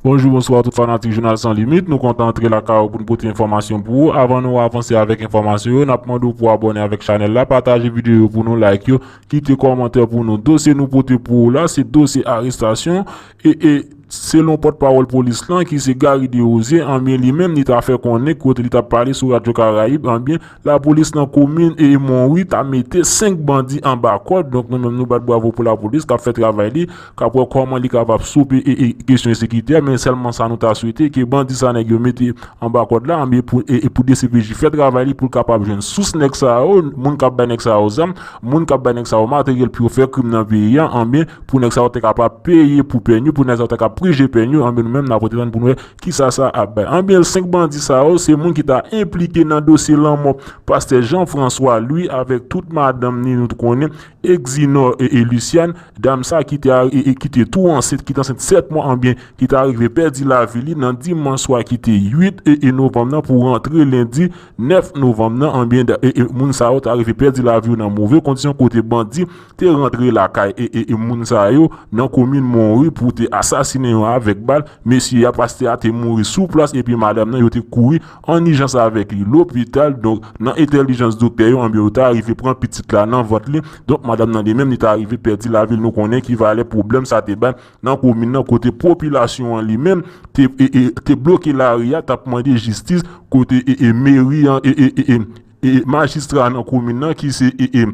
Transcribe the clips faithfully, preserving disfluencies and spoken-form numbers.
Bonjou, bonswa tout fanatik Jounal San Limit. Nou kontan antre lakay ou pou n pote enfòmasyon pou ou. Avan nou avanse avèk enfòmasyon yo, n ap mande w pou abòne avèk chanèl la, pataje videyo yo pou nou, like yo, kite kòmantè pou nou. Dosye nou pote pou ou la, se dosye arestasyon e, e selon pòtpawòl polis lan ki se Gary Desrosiers, anbyen li menm li ta fè konnen kote li t ap pale sou Radyo Karayib, anbyen lapolis nan komin e Monwi ta mete senk bandi anba kòd. Donk nou menm nou bat bravo pou lapolis k ap fè travay li, k ap wè kòman li kapab stope e, e kesyon ensekirite a, men sèlman sa nou ta swete ke bandi sa nèg yo mete anba kòd la, anbyen pou, e, e pou D C P J fè travay li pou l kapab jwenn sous nèg sa yo, moun k ap bay nèg sa yo zam, moun k ap bay nèg sa yo materyèl pou yo fè krim nan peyi a, anbyen pou nèg sa yo te kapab peye pou pèn yo, pou nèg sa yo te kapab prije pèn yo, anbyen nou menm n ap rete tann pou nou wè kisa sa ap bay. Anbyen senk bandi sa yo, se moun ki ta enplike nan dosye lanmò pastè Jean François Louis avèk tout madanm ni nou konnen, Exinor e, e Luciane, dam sa ki te, e, e, ki te tou ansent, ki te ansent sèt mwa, anbyen ki ta rive pèdi lavi li nan dimanch swa ki te uit e, e novanm nan pou rantre lendi nèf novanm nan, anbyen e, e moun sa yo ta rive pèdi lavi yo nan move kondisyon kote bandi te rantre lakay e, e, e moun sa yo nan komin Monwi pou te asasinen yo avèk bal. Mesye a, pastè a te mouri sou plas epi madanm nan yo te kouri an ijans avèk li lopital. Donk nan entèlijans doktè yo, anbyen yo ta rive pran pitit la nan vant li. Donk madanm nan li menm li ta rive pèdi lavi l. Nou konnen ki valè pwoblèm sa te bay nan komin nan kote popilasyon an li menm te, e, e, te bloke lari a, t ap mande jistis kote e, e meri an e, e, e, e, e majistra nan komin nan ki se e, e,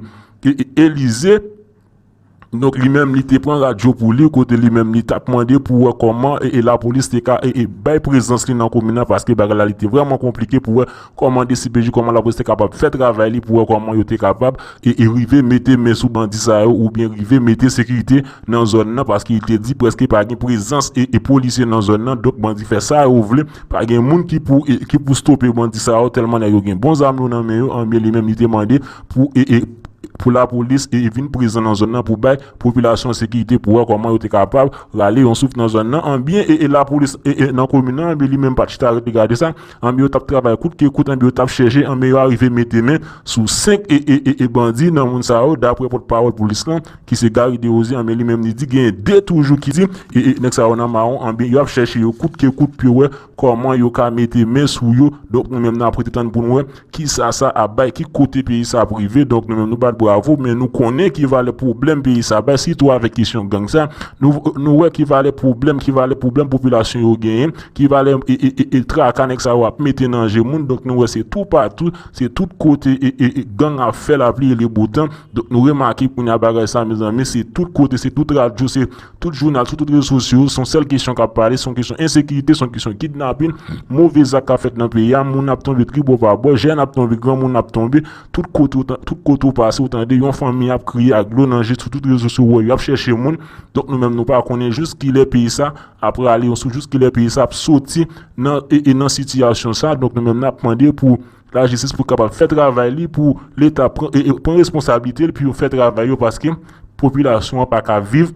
e, e Elize. Donk li menm li te pran radyo pou li kote li menm li t ap mande pou wè kòman e, e lapolis te ka e, e bay prezans li nan komin nan paske bagay la li te vrèman konplike pou wè kòman D C P J, kòman lapolis te kapab fè travay li pou wè kòman yo te kapab e, e rive mete men sou bandi sa yo oubyen rive mete sekirite nan zòn nan paske li te di prèske pa gen prezans e, e polisye nan zòn nan, donk bandi fè sa yo vle, pa gen moun ki pou e, ki pou stope bandi sa yo tèlman nèg yo gen bon zam yo nan men yo, anbyen li menm li te mande pou e, e pou lapolis e vin prezan nan zòn nan pou bay popilasyon sekirite pou wè kòman yo te kapab rale yon souf nan zòn nan. Anbyen e, e lapolis e, e nan komin nan, anbyen li menm pa t chita ret li gade sa. Anbyen yo t ap travay kout ke kout, anbyen yo t ap chèche, anbyen yo arive mete men sou senk e, e, e, e bandi nan moun sa yo, daprè pòtpawòl polis lan ki se Gary Desrosiers, anbyen li menm li di gen de toujou ki di e, e nèg sa yo nan mawon, anbyen yo ap chèche yo kout ke kout pou yo wè kòman yo ka mete men sou yo. Donk nou menm n ap rete tann pou nou wè kisa sa ap bay, ki kote peyi sa ap rive. Donk nou menm nou bat bravo, men nou konnen ki valè pwoblèm peyi sa bay, sitou avèk kesyon gang sa. Nou, nou wè ki valè pwoblèm, ki valè pwoblèm popilasyon yo genyen, ki valè e, e, e, e traka nèg sa yo ap mete nan je moun. Donk nou wè se toupatou, se tout kote e, e, e gang ap fè lapli e le botan. Donk nou remake kounye a bagay sa, mezanmi, se tout kote, se tout radyo, se tout jounal, sou tout rezo sosyo, se yon sèl kesyon k ap pale, se yon kesyon ensekirite, se yon kesyon kidnapin, move zak k ap fèt nan peyi a, moun ap tonbe tribò pa bò, jèn ap tonbe, granmoun ap tonbe, tout kote ou tan- tout kote ou pase ou tande yon fanmi ap kriye ak dlo nan je sou tout rezo sosyo, ou wè yo ap chèche moun. Donk nou menm nou pa konnen jis kilè peyi sa ap rale yon souf, jis kilè peyi sa ap soti nan e, e nan sitiyasyon sa. Donk nou menm n ap mande pou lajistis pou kapab fè travay li, pou leta pran e, e pran responsablite l pou yo fè travay yo paske popilasyon an pa ka viv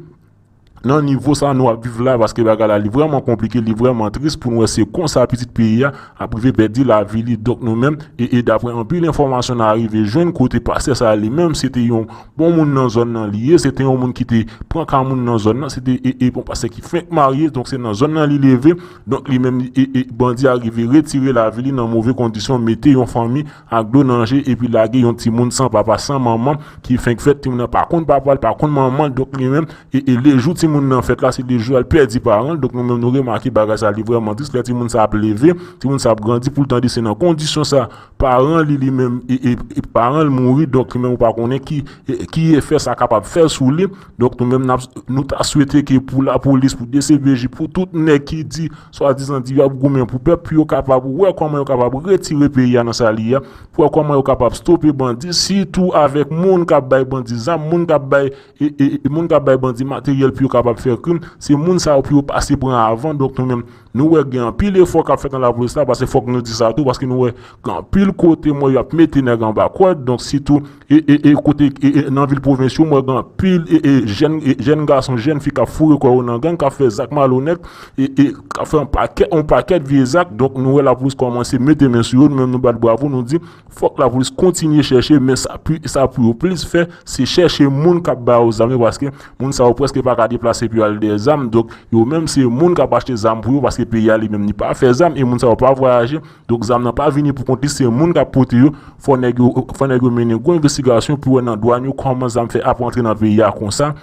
nan nivo sa nou ap viv la, paske bagay la li vrèman konplike, li vrèman tris pou n wè se konsa pitit peyi a ap rive pèdi lavi li. Donk nou menm e, e daprè anpil enfòmasyon n arive jwenn kote pastè sa li menm se te yon bon moun nan zòn nan li ye, se te yon moun ki te pran ka moun nan zòn nan, se te e, e bon pastè ki fenk marye, donk se nan zòn nan li leve. Donk li menm e, e bandi a rive retire lavi li nan move kondisyon, mete yon fanmi ak dlo nan je epi lage yon timoun san papa san manman ki fenk fèt, timoun nan pa konn papa l, pa konn manman l. Donk li menm e, e lejou timoun nan fèt la se lejou a l pèdi paran l. Donk nou menm nou remake bagay sa li vrèman tris, lè timoun sa ap leve, timoun sa ap grandi pou l tande se nan kondisyon sa paran li li menm e, e, e paran l mouri. Donk li menm ou pa konnen ki e, ki efè sa kapab fè sou li. Donk nou menm n ap- nou ta swete ke pou lapolis, pou D C P J, pou tout nèg ki di swadizan di y ap goumen pou pèp, pou yo kapab wè kòman yo kapab retire peyi a nan sa li ye a, pou wè kòman yo kapab stope bandi, sitou avèk moun k ap bay bandi zam, moun k ap bay e, e, e moun k ap bay bandi materyèl pou yo kapab fè krim, se moun sa yo pou yo pase pran avan. Donk nou menm nou wè gen anpil efò k ap fèt nan lapolis la, paske fòk nou di sa tou, paske nou wè gen anpil kote m wè y ap mete nèg anba kòd, donk sitou e, e, e kote e, e nan vil pwovens yo m wè gen anpil e, e jèn e, jèn gason, jèn fi k ap foure kò yo nan gang, k ap fè zak malonèt e, e k ap fè yon pakèt, yon pakèt vye zak. Donk nou wè lapolis kòmanse mete men sou yo, nou menm nou bat bravo, nou di fòk lapolis kontinye chèche, men sa pou, sa pou yo plis fè se chèche moun k ap ba yo zam yo, paske moun sa yo prèske pa ka deplase. se pou yo al dèyè zam. Donk, yo menm se moun k ap achte zam pou yo, paske peyi a li menm li pa fè zam, e moun sa yo pa vwayaje. Donk, zam nan pa vini pou kont li, se moun k ap pote yo. Fò nèg yo, fò nèg yo mennen gwo envestigasyon pou wè nan dwàn yo kòman zam fè ap rantre nan peyi a konsa.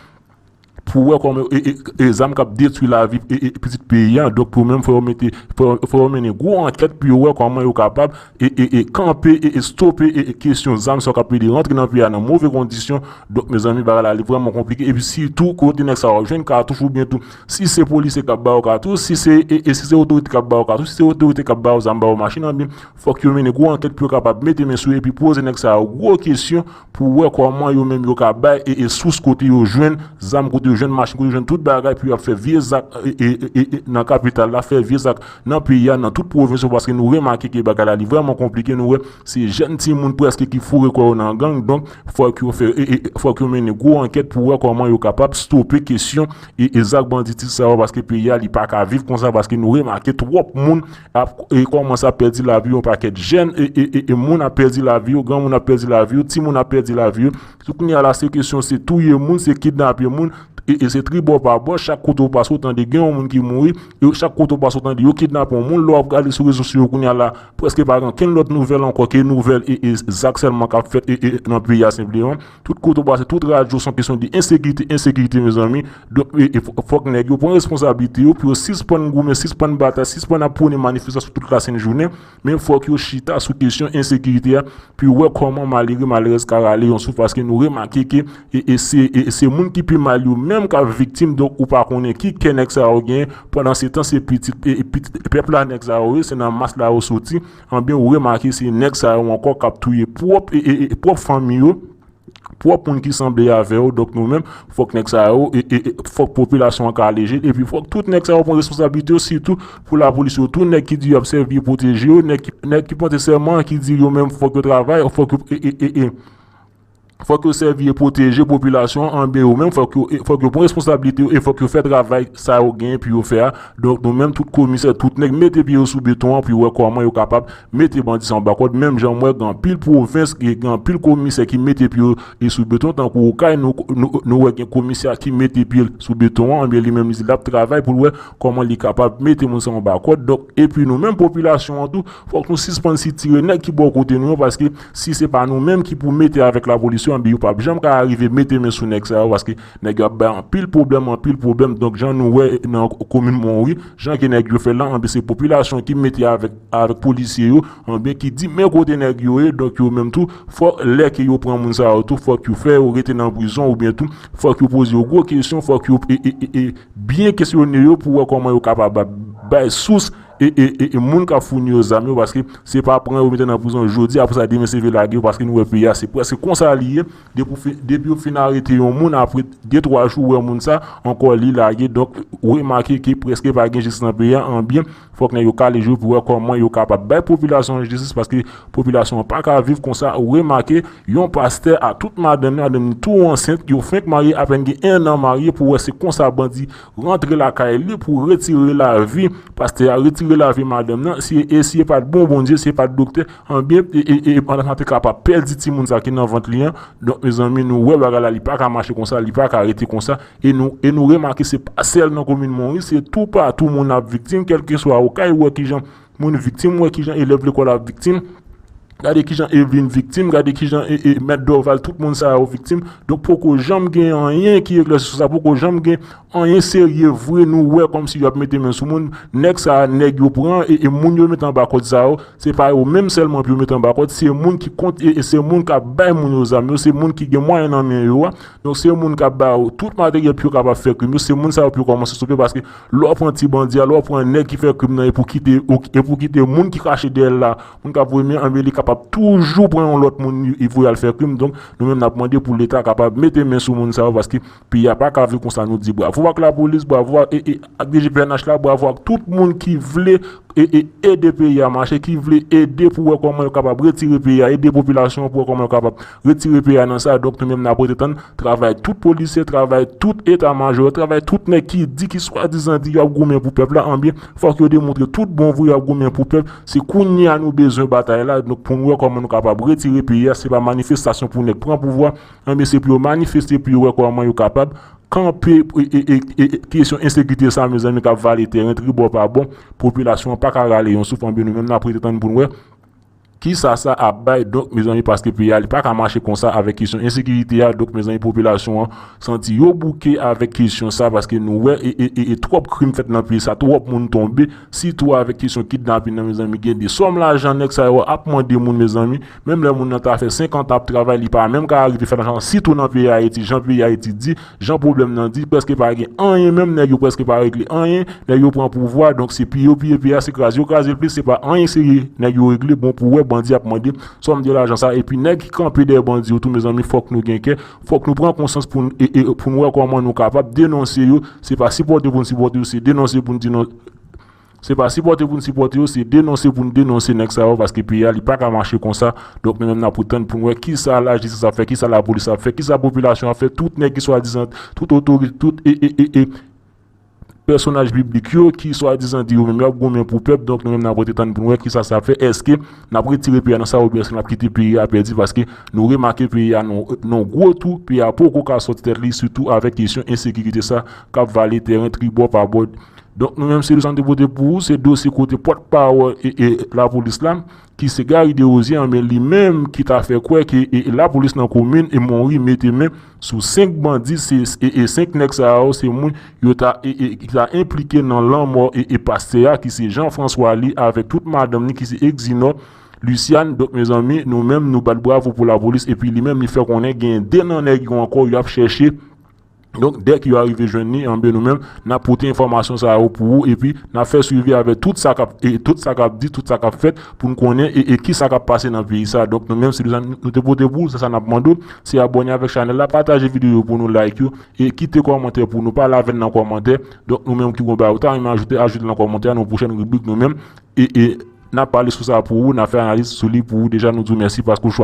Pou wè kòman e, e, e zam k ap detwi lavi e, e, pitit peyi a. Donk, pou menm, fò yo mete, fò, fò yo mennen gwo ankèt pou yo wè kòman yo kapab e, e, e kanpe e, e stope e, e kesyon zam sa k ap ede rantre nan peyi a nan move kondisyon. Donk, mezanmi, bagay la li vrèman konplike. Epi sitou, kote nèg sa yo jwenn katouch oubyen tou, si se polisye k ap ba yo katouch, si se, e, e si se otorite k ap ba yo katouch, si se otorite k ap ba yo zam, ba yo machin, anben, fòk yo mennen gwo ankèt pou yo kapab mete men sou yo epi poze nèg sa yo gwo kesyon pou wè kòman yo menm yo ka bay e, e sous kote yo jwenn zam, kote yo jwenn machin, kote yo jwenn tout bagay pou y ap fè vye zak e, e, e, e, nan kapital la, fè vye zak nan peyi a, nan tout pwovens yo, paske nou remake ke bagay la li vrèman konplike. Nou wè se jèn timoun prèske ki foure kò yo nan gang. Donk, fòk yo fè, e, e, fòk yo mennen gwo ankèt pou wè kòman yo kapab stope kesyon e, e zak banditis sa yo, paske peyi a li pa ka viv konsa, paske nou remake twòp moun ap e kòmanse ap pèdi lavi yo, yon pakèt jèn e, e, e, e moun ap pèdi lavi yo, granmoun ap pèdi lavi yo, timoun ap pèdi lavi yo. Sou kounye a la, se kesyon, se touye moun, se kidnape moun, e, e se tribò pa bò, chak kote w pase, w tande gen yon moun ki mouri, e chak kote w pase, w tande yo kidnape yon moun. Lè w ap gade sou rezo sosyo yo kounye a la, prèske pa gen okenn lòt nouvèl ankò ke nouvèl e, e zak sèlman k ap fèt e, e nan peyi a senpleman. Tout kote w pase, tout radyo, se yon kesyon de ensekirite, ensekirite, mezanmi. Donk, e, e fò-, fòk nèg yo pran responsablite yo pou yo sispann goumen, sispann batay, sispann ap pwonnen manifestasyon tout lasent jounen. Men fòk yo chita sou kesyon ensekirite a, pou yo wè kòman malere, malerèz ka rale yon souf, paske nou remake ke e, e se, e se moun ki pi mal yo menm k ap viktim. Donk, ou pa konnen ki kè nèg sa yo genyen. Pandan se tan, se pitit, e, e pitit pèp la nèg sa yo ye, se nan mas la yo soti. Anben, ou remake se nèg sa yo ankò k ap touye pwòp, e, e, e, pwòp fanmi yo, pwòp moun ki sanble avè yo. Donk, nou menm, fòk nèg sa yo, e, e, e, fòk popilasyon an kale je l, epi fòk tout nèg sa yo pran responsablite yo, sitou pou lapolis yo tou, nèg ki di y ap sèvi e pwoteje yo, nèg ki, nèg ki pote sèman, ki di yo menm fòk yo travay, fòk yo, e, e, e, e, fòk yo sèvi e pwoteje popilasyon an, anben yo menm, fòk yo, e, fòk yo pran responsablite yo e fòk yo fè travay sa yo genyen pou yo fè a. Donk, nou menm, tout komisè, tout nèg, mete pye yo sou beton an pou yo wè kòman yo kapab mete bandi sa anba kòd. Menm jan m wè gen anpil pwovens, gen, gen anpil komisè ki mete pye yo e sou beton, tankou Okay, nou, nou, nou wè gen komisè ki mete pye l sou beton an, anben li menm li di l ap travay pou l wè kòman li kapab mete moun sa anba kòd. Donk, epi nou menm popilasyon an tou, fòk nou sispann sitire nèg ki bò kote nou yo, paske si se pa nou menm ki pou mete avèk lapolis yo, anben yo p ap janm ka rive mete men sou nèg sa yo, paske nèg yo ap bay anpil pwoblèm, anpil pwoblèm. Donk, jan nou wè nan komin Monwi, jan ke nèg yo fè la, anben se popilasyon ki mete avèk, avèk polisye yo, anben ki di men kote nèg yo ye. Donk, yo menm tou, fòk lè ke yo pran moun sa yo tou, fòk yo fè yo rete nan prizon, oubyen tou, fòk yo poze yo gwo kesyon, fòk yo, e, e, e, e, byen kesyone yo pou wè kòman yo kapab bay sous e, e, e, e moun k ap founi yo zam yo, paske se pa pran yo mete nan prizon jodi, apre sa demen se vle lage yo, paske nou wè peyi a se prèske konsa li ye. Depi w fi-, depi yo fin arete yon moun, apre de twa jou, ou wè moun sa ankò li lage. Donk, ou remake ke prèske pa gen jistis nan peyi a, anben fòk nèg yo kale je yo pou wè kòman yo kapab bay popilasyon an jistis, paske popilasyon an pa ka viv konsa. Ou remake, yon pastè a tout madanm li, madanm li tou ansent, yo fenk marye, apèn gen ennan marye, pou wè se konsa bandi rantre lakay li pou retire lavi pastè a, retire lavi madanm nan. Si, e si e pa t bon Bondye, si e pa t doktè, anben, e, e, e, pandan sa te kapab pèdi timoun sa ki nan vant li an. Donk, mezanmi, nou wè bagay la, li pa ka mache konsa, li pa ka rete konsa. E nou, e nou remake se pa sèl nan komin Monwi, se toupatou moun ap viktim, kèlkeswa Okay, ou wè kijan moun viktim, ou wè kijan elèv lekòl ap viktim. Gade kijan Evelyn viktim, gade kijan e, e, Mèt Dorval, tout moun sa yo viktim. Donk, poko janm gen anyen ki eklèsi sou sa, poko janm gen anyen serye vre. Nou wè kòmsi yo ap mete men sou moun. Nèg sa, nèg yo pran, e, e moun yo mete anba kòd sa yo, se pa yo menm sèlman pou yo mete anba kòd, se moun ki kont, e, e se moun k ap bay moun yo zam yo, se moun ki gen mwayen nan men yo a. Donk, se moun k ap ba yo tout materyèl pou yo kapab fè krim yo. Se moun sa yo pou yo kòmanse stope, paske lè w pran ti bandi a, lè w pran nèg ki fè krim nan, e pou kite, e pou kite moun ki kache dèyè l la, moun k ap voye men, anben, li kapab toujou pran yon lòt moun, li voye al fè krim. Donk, nou menm, n ap mande pou Leta kapab mete men sou moun sa yo, paske peyi a pa ka viv konsa. Nou di bravo ak lapolis, bravo ak, e, e, ak D G P N H la, bravo ak tout moun ki vle e, e, ede peyi a mache, ki vle ede pou wè kòman yo kapab retire peyi a, ede popilasyon an pou wè kòman yo kapab retire peyi a nan sa. Donk, nou menm n ap rete tann travay tout polisye, travay tout eta majò, travay tout nèg ki di, ki swadizan di y ap goumen pou pèp la, anben, fòk yo demontre tout bon vre y ap goumen pou pèp. Se kounye a nou bezwen batay la. Donk, pou nou wè kòman nou kapab retire peyi a, se pa manifestasyon pou nèg pran pouvwa, anben, se pou yo manifeste, pou yo wè kòman yo kapab kanpe e, e, e, e, kesyon ensekirite sa, mezanmi, k ap vale teren tribò pa bò. Popilasyon an pa ka rale yon souf, anben nou menm n ap rete tann pou n wè kisa sa ap bay. Donk, mezanmi, paske peyi a li pa ka mache konsa avèk kesyon ensekirite a. Donk, mezanmi, popilasyon an santi yo bouke avèk kesyon sa, paske nou wè e, e, e, e twòp krim fèt nan peyi sa, twòp moun tonbe, sitou avèk kesyon kidnapin nan, mezanmi, gen de sòm lajan nèg sa yo ap mande moun, mezanmi. Menm lè moun nan ta fè senkant an ap travay, li pa menm ka rive fè lajan, sitou nan peyi Ayiti, jan peyi Ayiti di, jan pwoblèm nan di, prèske pa gen anyen, menm nèg yo prèske pa regle anyen, nèg yo pran pouvwa, donk se piye yo piye peyi a, se kraze yo kraze l plis, se pa anyen serye nèg yo regle. Bon, pou wè bandi ap mande sòm de lajan sa, epi nèg ki kanpe dèyè bandi yo tou, mezanmi, fòk nou gen kè, fòk nou pran konsyans pou n, e, e, pou n wè kòman nou kapab denonse yo. Se pa sipòte pou n sipòte yo, se denonse pou n denonse. Se pa sipòte pou n sipòte yo, se denonse pou n denonse nèg sa yo, paske peyi a li pa ka mache konsa. Donk nou menm n ap tann pou n wè kisa lajistis ap fè, kisa lapolis ap fè, kisa popilasyon ap fè, tout nèg ki swadizan, tout otorite, tout e, e, e, e, pèsonaj piblik yo ki swadizan di yo menm y ap goumen pou pèp. Donk nou menm n ap rete tann pou n wè kisa sa ap fè. Èske n ap retire peyi a nan sa oubyen èske n ap kite peyi a pèdi, paske nou remake peyi a nan, nan gwo twou, peyi a poko ka sòti tèt li, sitou avèk kesyon ensekirite sa k ap vale teren tribò pa bò. Donk nou menm se dosye nou te pote pou ou, se dosye kote pòtpawòl e, e lapolis la, ki se Gary Desrosiers, anben li menm ki ta fè kwè ke e, e lapolis nan komin e Monri mete men sou senk bandi, se e, e senk nèg sa yo, se moun yo ta e, e, ki ta enplike nan lanmò e, e pastè a ki se Jean François li avèk tout madanm li ki se Exinor Luciane. Donk mezanmi, nou menm nou bat bravo pou lapolis, epi li menm li fè konnen gen de nan nèg yo ankò y ap chèche. Donk dèk yo arive jwenn li, anben nou menm n ap pote enfòmasyon sa yo pou ou, epi n ap fè swivi avè tout sa k ap, e tout sa k ap di, tout sa k ap fèt, pou n konnen e, e kisa k ap pase nan peyi sa. Donk nou menm se dosye nou te pote pou ou, se sa n ap mande w, se abòne avèk chanèl la, pataje videyo yo pou nou, like yo, e kite kòmantè pou nou, pale avè n nan kòmantè. Donk nou menm ki gon bagay ou ta renmen ajoute, ajoute l nan kòmantè a, nan pwochèn ribrik nou menm, e, e n ap pale sou sa pou ou, n ap fè analiz sou li pou ou. Deja nou di w mèsi paske w chwazi